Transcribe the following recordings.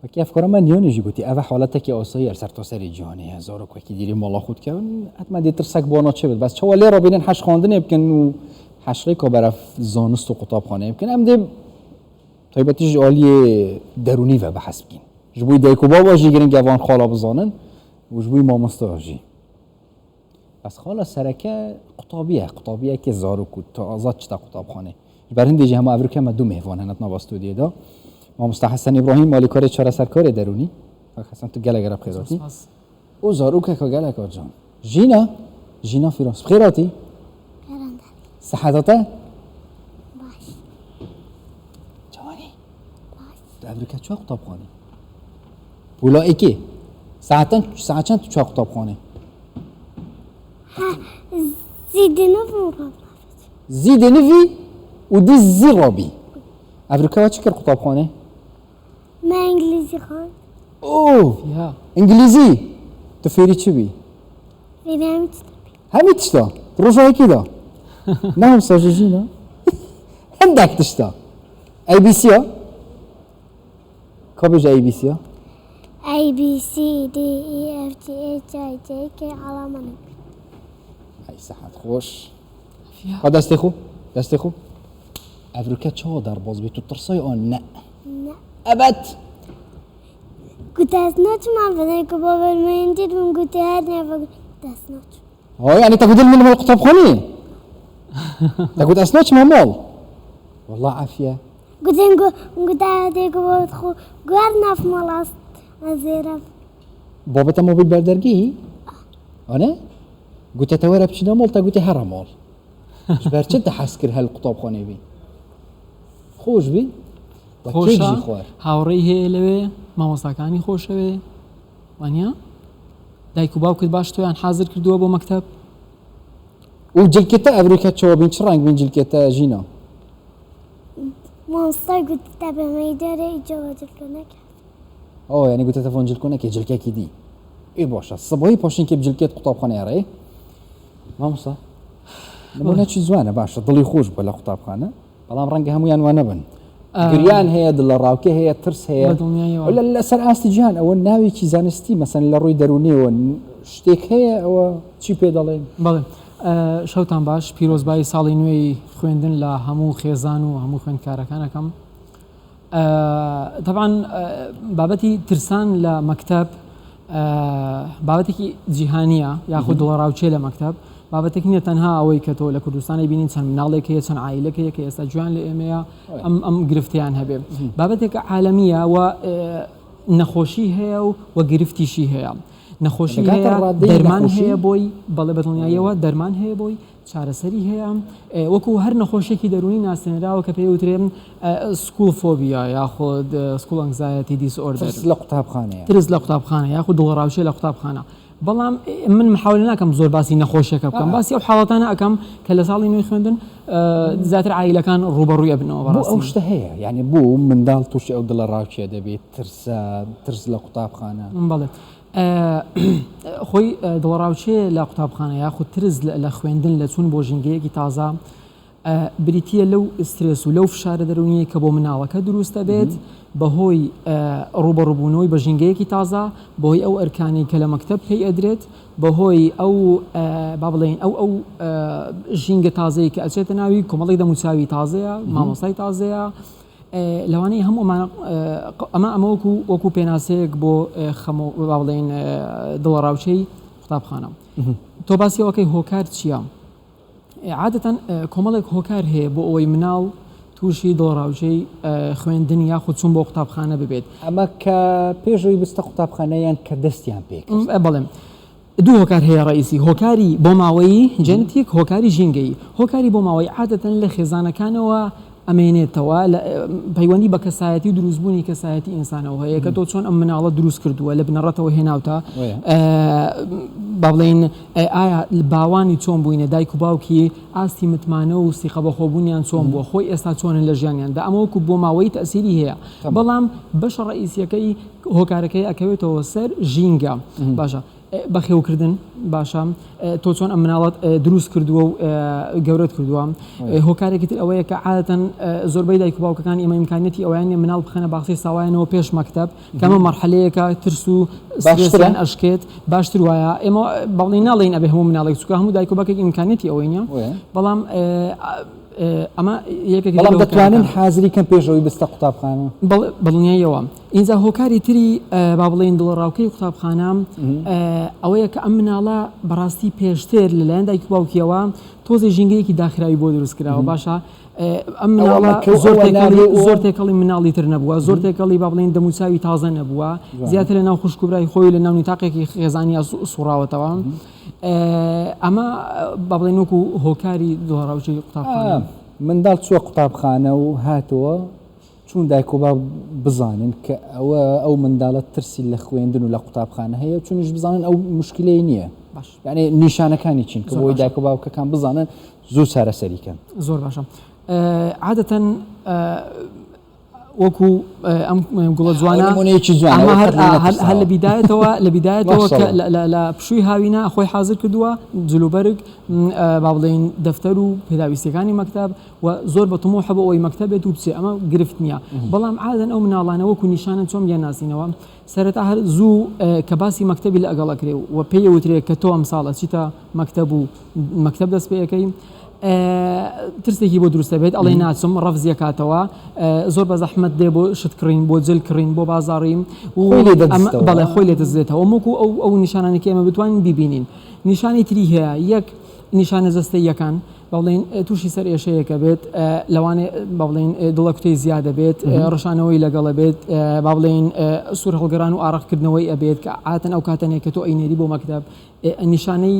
وەکی ئەفکارە من دیانێ ژی گوتی ئەوە حالەتێکی ئاساییە سەرتاسەری جیهانێ هەیە زارۆک وەکی دیری ماڵا خۆ دکەون حتمما دێ ترسەک بۆ چێ بێت بەس چاوە لێ ڕابینن حەش خواندنێ بکەن و حەشرێکا بەرەف زانست و قوتابخانەیە بکەن ئەم دێ تایبەتیش ئالیێ دەرونی ڤە بەحس بکەین ji بۆی دایک و بابا ژی گرنگە ڤان خاڵا بزانن و ji بۆی مامۆستا ژی بەس خاڵە سەرەکە قوتابیە قوتابیەکێ زارۆک و تازە چتە قوتابخانێ ji بەر هندێ ژی هەموو ئەڤرکە مە دوو مێهڤان هەنە ناڤا ستۆدیۆدا مامۆستا حەسەن ئیبراهیم مالیکارێ چارەسەرکارێ دەرونی کاک حەسەن تو گەلەک گەرە بخێراتی و زارۆکەکە گەلەکە جان ژینا ژینا فیراس بخێراتی سەحەتەتە باش چاوانی باش تو ئەڤرکە چوە قوتابخانێ پولا ئێکێ ساعتەن ساعت چەند تو چوە قوتابخانێ زیدە نڤ و ڕابی زیدە نڤی و دی زی ڕابی ئەڤرکەوە چ کرد قوتابخانێ ما ئینگلیزی خواند ئۆ ئینگلیزی تو فێری چ بی فێری هەمی تشتا بی هەمی تشتا ڕۆژایەکیدا ناهم ساژژینە هەندێک تشتا ئەی بی سیە کا بێژە ئەی بی سیە A B C D E F G H I J K L M N O P. ئەی سەحەت خۆش خوا دەستێ خۆ دەستێ خۆ ئەڤروکە چاوە دەرباز بی تو ترسای ئان نە نە. ئەبەد گوت دەست ناچم من فەدەن کە بابا من دید من گوتی هەر نەفە دەست ناچم. ها یعنی تەگوت من ماڵ قوتابخانێ تەگوت ئەس ناچمە ماڵ والله عافیە گوتن گو گوت دێ گو بابت خۆ گوار ناف ماڵ ئەست ئەزێرە. بابەتە مۆبیل بەردەرگی ئەنە گوتە وەرە بچینە ماڵ تا گوتی هەرە ماڵ ژبەر چ تەحەس کرد هەل قوتابخانێ بی خۆش بی و کێک خۆشە ژی خوار هاوڕێی هەیە لەوێ مامۆستاکانی خۆشەوێ وانە دایک و باوکت باش تۆیان حازر کردووە بۆ مەکتەب و جلکێتە ئەڤریکا چەوە بین چ ڕەنگ بین جلکێتە ژینا مامۆستا گوتی تا بە مەیدەرە ئیجاوە جلکە نەکرد. ئۆ یعنی گوتە تەفۆن جلکۆ نەکێ جلکێکی دی ئێ باشە سبەی پۆشین کێ بجلکێت قوتابخانەیە ڕێ مامۆستا نمونە چی جوانە باشە دڵی خۆش بووە لە قوتابخانە بەڵام ڕەنگە هەمویان وانە بن گریان هەیە دڵەڕاوکێ هەیە ترس هەیە بەدڵنیاییەوە. لەسەر ئاستی جیهان ئەوە ناوێکی زانستی مەسەن لە ڕووی دەرونیەوە شتێک هەیە ئەوە چی پێ دەڵێن؟ بەڵێ شەوتان باش پیرۆزبایی ساڵی نوێی خوێندن لە هەموو خێزان و هەموو خوێندکارەکان ئەکەم. تەبعەن بابەتی ترسان لە مەکتەب بابەتێکی جیهانیە یاخود دڵەڕاوکێ لە مەکتەب بابەتێک نییە تەنها ئەوەی کە تۆ لە کوردستانی بینین چەند مناڵێک هەیە چەند عایلەک هەیە کە ئێستا گوێیان لە ئێمەیە ئەم ئەم گرفتیان هەبێ بابەتێکە عالەمیە و نەخۆشی هەیە و و گرفتیشی هەیە نەخۆشی هەیە دەرمان هەیە بۆی بەڵێ بەدڵنیاییەوە دەرمان هەیە بۆی چارەسەری هەیە وەکو هەر نەخۆشیەکی دەروونی ناسێنراوە کە پێی وترێ school phobia یاخود school anxiety disorder ترس لە قوتابخانەیە ترس لە قوتابخانە یاخود دڵەڕاوکێ لە قوتابخانە بەڵام من محاولە ناکەم زۆر باسی نەخۆشیەکە بکەم باسی ئەو حاڵەتانە ئەکەم کە لە ساڵی نوێی خوێندن زیاتر عایلەکان ڕووبەڕووی ئەبنەوە بۆ بەڕاستی ئەو شتە هەیە یعنی بۆ منداڵ تووشی ئەو دڵەڕاوکێ دەبێت ترسە ترس لە قوتابخانە بەڵێ خۆی دڵەڕاوکێ لە قوتابخانە یاخود ترس لە خوێندن لە چوون بۆ ژینگەیەکی تازە بریتییە لەو سترێس و لەو فشارە دەروونیەی کە بۆ مناڵەکە دروست دەبێت بەهۆی ڕووبەڕووبوونەوەی بە ژینگەیەکی تازە، بەهۆی ئەو ئەرکانەی کە لە مەکتەب پێی ئەدرێت، بەهۆی ئەو با بڵێین ئەو ئەو ژینگە تازەیە کە ئەچێتە ناوی کۆمەڵێک دەموچاوی تازەیە، مامۆستای تازەیە، لەوانەیە هەموو ئەمانە ئەمە ئەمە وەکو وەکو پێناسەیەک بۆ خەم و با بڵێین دڵەڕاوکێی قوتابخانە. تۆ باسی ئەوەکەی هۆکار چییە؟ عادەتەن کۆمەڵێک هۆکار هەیە بۆ ئەوەی مناڵ تووشی دڵەڕاوکێی خوێندن یاخود چوون بۆ قوتابخانە ببێت. ئەمە کە پێش ئەوەی بچتە قوتابخانە یان کە دەستیان پێ کرد؟ بەڵێ دوو هۆکار هەیە ڕەئیسی، هۆکاری بۆماوەیی، genetic، هۆکاری ژینگەیی. هۆکاری بۆماوەیی عادەتەن لە خێزانەکانەوە ئەمێنێتەوە، لە پەیوەندی بە کەسایەتی و دروستبوونی کەسایەتی ئینسانەوە هەیە کە تۆ چۆن ئەم مناڵە دروست کردووە لە بنەڕەتەوە هێناوتە با بڵێین ئایا باوانی چۆن بووینە دایک و باوکی ئاستی متمانە و سیقە بەخۆبوونیان چۆن بووە خۆی ئێستا چۆنن لە ژیانیاندا ئەمە وەکو بۆماوەیی تەئسیری هەیە بەڵام بەشە ڕەئیسیەکەی هۆکارەکەی ئەکەوێتەوە سەر ژینگە باشە. بەخێوکردن باشە تۆ چۆن ئەم مناڵەت دروست کردووە و گەورەت کردووە. هۆکارێکی تر ئەوەیە کە عادەتەن زۆربەی دایک و باوکەکان ئێمە ئیمکانیەتی ئەویان نیە مناڵ بخەنە باخچەی ساوایانەوە پێش مەکتەب کە ئەمە مەرحەلەیەکە ترس و سترێسیان ئەشکێت باشتر وایە ئێمە بەڵێ ناڵێین ئەبێ هەموو مناڵێک چونکە هەموو دایک و باوکێک ئیمکانیەتی ئەوەی نیە بەڵام ئەمە یەکێک بەڵام دەتوانن حازری کەم پێش ئەوەی بستە قوتابخانە؟ بەڵێ بەدڵنیاییەوە. ئینجا هۆکاری تری با بڵێین دڵەڕاوکێی قوتابخانە ئەوەیە کە ئەم مناڵە بەڕاستی پێشتر لەلایەن دایک و باوکیەوە تۆزێ ژینگەیەکی داخراوی بۆ دروست کراوە باشە ئەم مناڵە زۆر تێکەڵی زۆر تێکەڵی مناڵی تر نەبووە زۆر تێکەڵی با بڵێین دەموچاوی تازە نەبووە زیاتر لە ناو خوشک و برای خۆی لە ناو نیتاقێکی خێزانیا سوڕاوەتەوە. ئەمە با بڵێین وەکو هۆکاری دڵەڕاوکێی قوتابخانە. منداڵ چووە قوتابخانە و هاتەوە، چون دایک و باب بزانن کە ئەوە ئەو منداڵە ترسی لە خوێندن و لە قوتابخانە هەیە و چونیش بزانن ئەو مشکلەی نییە باش یعنی نیشانەکانی چین کە بۆی دایک و باوکەکان بزانن زوو چارەسەری کەن. زۆر باشە عادەتەن وەکو ئەم گوڵە جوانە نمونەیەکی جوانە ئەمە هەر هەر لە بیدایەتەوە لە بیدایەتەوە کە لە پشووی هاوینە خۆی حاضر کردووە جلوبەرگ با بڵێین دەفتەر و پێداویستیەکانی مەکتەب و زۆر بە تموحە بۆ ئەوەی مەکتەب بێت و بچێ ئەمە گرفت نییە بەڵام عادەن ئەو مناڵانە وەکو نیشانەن چۆن بیانناسینەوە سەرەتا هەر زوو کە باسی مەکتەبی لە ئەگەڵ ئەکرێ و پێی ئەوترێ کە تۆ ئەمساڵ ئەچیتە مەکتەب و مەکتەب دەست پێ ئەکەی ترسێکی بۆ دروست دەبێت ئەڵێ ناچم ڕەفزی ئەکاتەوە زۆر بە زەحمەت دێ بۆ شت کڕین بۆ جل کڕین بۆ بازاڕی و خۆی لێ دەدزتەوە. بەڵێ خۆی لێ دەدزێتەوە وەکو ئەو ئەو نیشانانەی کە ئێمە بتوانین بیبینین نیشانەی تری هەیە یەک نیشانە جەستەییەکان با بڵێین تووشی سەرئێشەیەکە بێت لەوانەیە با بڵێین دڵەکوتەی زیادە بێت ڕشانەوەی لەگەڵە بێت با بڵێین سوور هەڵگەڕان و ئارەقکردنەوەی ئەبێت کە عادەتەن ئەو کاتەنەیە کە تۆ ئەینێری بۆ مەکتەب نیشانەی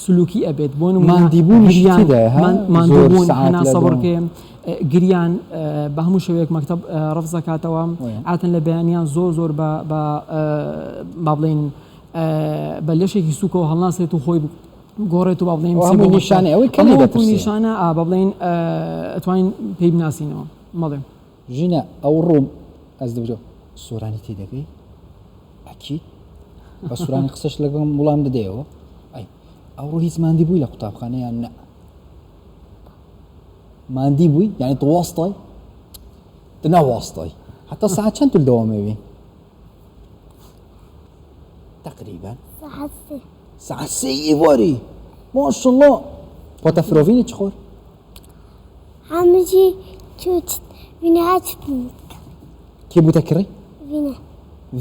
سلوکی ئەبێت بۆ نموونە ماندیبوونیشی گریان تێدایە ها؟ زۆر ماندووبوون سەعات لە هەناسە دەوام. بڕکێ گریان بە هەموو شێوەیەک مەکتەب ڕەفز ئەکاتەوە عادەتەن لە بەیانیان زۆر زۆر بە بە با بڵێین بە لەشێکی سووکەوە هەڵناسێت و خۆی گۆڕێت و با بڵێین ئەوە بچێ بۆ هەمووی مەکتەب نیشانەیە ئەوەی کە ئەمە لێی وەکوو دەترسێ. نیشانە ئا با بڵێین ئەتوانین پێی بناسینەوە بەڵێ. ژینا ئەوڕۆ ئەز دەبرۆ سۆرانی تێدەگەی؟ ئەکید بە سۆرانی قسەش لەگەڵم وڵام دەدەیەوە؟ ئەی ئەوڕۆ هیچ ماندی بووی لە قوتابخانە یان نا؟ ماندی بووی یعنی تو واستای؟ تو نەواستای حتا ساعت چەند تو دەوامەوی؟ تقریبا ساعت سێ. ساعت سێ ئێوارێ ماشاءاللە پاتە فرۆڤینی چ خۆر؟ هەمجی چوت وینە هات کێ بوتە کڕی؟ وینە.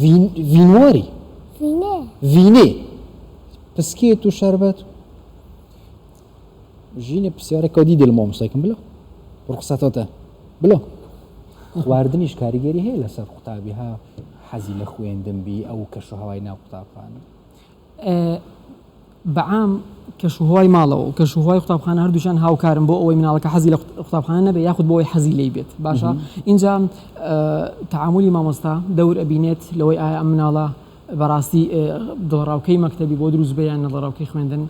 ڤین ڤینواری ڤینێ. ڤینێ پسکێت و شەربەت ژینێ پرسیارێکەوە دی دل مامۆستایکم بلە ڕوخسەتەتە بلە خواردنیش کاریگەری هەیە لەسەر قوتابی ها حەزی لە خوێندن بی ئەو کەش و هەوای ناو قوتابخانە. بە عام کەشوهەوای ماڵەوە و کەشوهەوای قوتابخانە هەردووکیان هاوکارن بۆ ئەوەی مناڵەکە حەزی لە قوتابخانە نەبێت یاخود بۆ ئەوەی حەزی لێی بێت باشە ئینجا تەعامولی مامۆستا دەور ئەبینێت لەوەی ئایا ئەم مناڵە بەڕاستی دڵەڕاوکەی مەکتەبی بۆ دروست بێ یان دڵەڕاوکەی خوێندن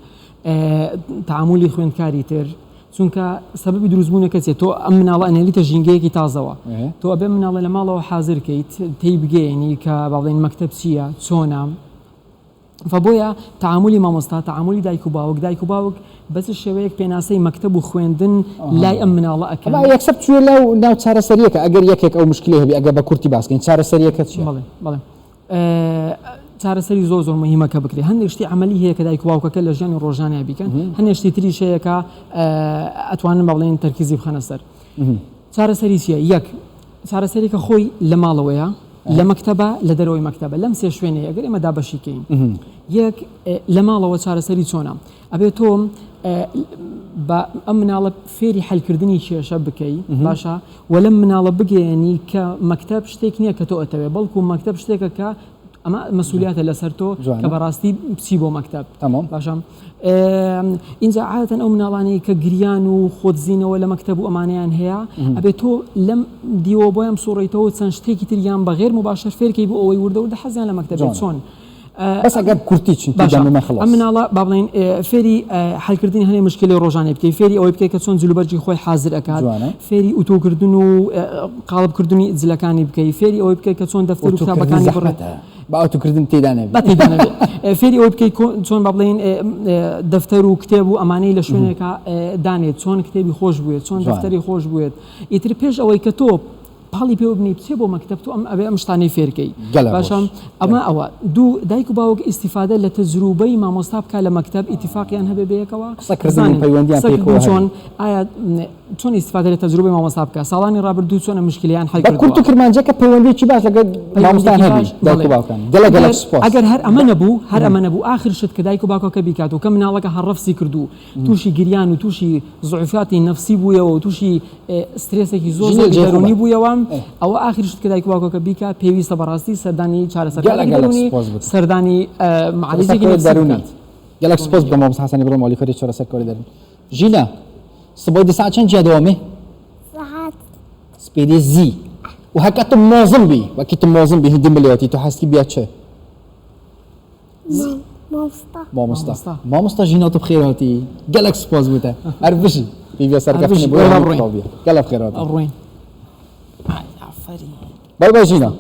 تەعامولی خوێندکاری تر چونکە سەبەبی دروستبوونەکە چیە تۆ ئەم مناڵە ئەنێریتە ژینگەیەکی تازەوە تۆ ئەبێ مناڵە لە ماڵەوە حازر کەیت تێی بگەیەنی کە با بڵێین مەکتەب چییە چۆنە فە بۆیە تەعامولی مامۆستا، تەعامولی دایک و باوک، دایک و باوک بە چ شێوەیەک پێناسەی مەکتەب و خوێندن لای ئەم مناڵە ئەکەن؟ ئەمە یەکسەر بچووە ناو ناو چارەسەرییەکە، ئەگەر یەکێک ئەو مشکلەی هەبی ئەگەر بە کورتی باس کەین چارەسەرییەکە چییە؟ بەڵێ بەڵێ چارەسەری زۆر زۆر مهمە کە بکرێت هەندێک شتی عەمەلی هەیە کە دایک و باوکەکە لە ژیانی ڕۆژانەیا بیکەن هەندێک شتی تریش هەیە کە ئەتوانن بە بڵێن تەرکیزی بخەنە سەر چارەسەری چییە؟ یەک، چارەسەریەکە خۆی لە ماڵەوەیە، لە مەکتەبە، لە دەرەوەی مەکتەبە، لەم سێ شوێنەیە گەر ئێمە دابەشی کەین. یەک، لە ماڵەوە چارەسەری چۆنە؟ ئەبێ تۆ بە ئەم مناڵە فێری حەلکردنی کێشە بکەی، باشە؟ وە لەم مناڵە بگەیەنی کە مەکتەب شتێک نییە کە تۆ ئەتەوێ، بەڵکو مەکتەب شتێکە کە ئەمە مەسولیاتە لەسەر تۆ کە بەڕاستی بچی بۆ مەکتەب. باشە؟ ئینجا عادەتەن ئەو مناڵانەی کە گریان و خۆدزینەوە لە مەکتەب و ئەمانەیان هەیە ئەبێت تۆ لەم دیوە بۆیان سوڕیتەوە چەند شتێکی تریان بە غێر مباشر فێرکەی بۆ ئەوەی وردە وردە حەزیان لە مەکتەب بێت چۆن؟ بەس ئەگەر کورتی چونکی باشە دەمە ئەم خلاص. مناڵە با بڵێین فێری حەلکردنی هەنێ مشکلەی ڕۆژانەی بکەی فێری ئەوەی بکەی کە چۆن جلوبەرگی خۆی حازر ئەکات جوانە. فێری ئوتۆکردن و قاڵبکردنی جلەکانی بکەی فێری ئەوەی بکەی کە چۆن دەفتەر و ئۆتۆکردن کتابەکانی بڕێ زەحمەتە با ئۆتۆکردن تێدا نەبێ. با تێدا نەبێ فێری ئەوەی بکەی چۆن با بڵێین دەفتەر و کتێب و ئەمانەی لە شوێنێکا دانێت چۆن کتێبی خۆش بوێت چۆن جوانە. دەفتەری خۆش بوێت ئیتر پێش ئەوەی کە تۆ پاڵی پێوە بنێی بچێ بۆ مەکتەب تۆ ئەم ئەبێ ئەم شتانەی فێرکەی گەلە باشە خۆش. ئەمە ئەوە دوو دایک و باوک ئیستیفادە لە تەجروبەی مامۆستا بکا لە مەکتەب ئیتیفاقیان هەبێ بەیەکەوە قسەکردن و بزانن پەیوەندیان قسەکردن پێکەوە چۆن هەبێ. ئایا چۆن ئیستیفادە لە تەجروبەی مامۆستا بکا ساڵانی ڕابردوو چۆن ئەم مشکلەیان حەل بە کورت کردووە و کرمانجەکە پەیوەندیەکی باش لەگەڵ مامۆستایان پەیوەندیەکی هەبی باش دایک بەڵێ و باوکان گەلە گەلەک ئەگەر سوپاس. ئەگەر هەر ئەمە نەبوو هەر ئەمە نەبوو ئاخر شت کە دایک و باوکەکە بیکات و کە مناڵەکە هەر ڕەفزی کردوو تووشی گریان و تووشی زعوفاتی نەفسی بوویەوە و تووشی سترێسێکی زۆر ژینێ زۆری جێ دەروونی خۆمە. بوویەوە ئەوە ئاخر شت کە دایک و باوکەکە بیکا پێویستە بەڕاستی سەردانی گەلە چارەسەرکارێکی گەلەک دەروونی سوپاس بکە. سەردانی معالجێکی چارەسەرکاری نەفسی دەروونی بکات. گەلەک سوپاس بکە مامۆستا حەسەنی بڕۆم ئالیکاری چارەسەرکاری دەروونی. ژینا سبەی دە ساعت چەند جیا دەوامێ؟ سەعات سپێدێ زی و هەکە تو مۆزم بی وەکی تو مۆزم بی هندی ملێتی تو حەسکی بیا چ؟ مامۆستا. مامۆستا. مامۆستا. مامۆستا ژینا تو بخێر هاتی گەلەک سوپاس بوتە هەر بژی هیڤیا هەر سەرکەفتنی بژی بۆ وەرە هەموو بڕۆین قوتابیە گەلە بخێر هاتی. ئەڕۆین ئای ئافەرین. بای بای ژینا.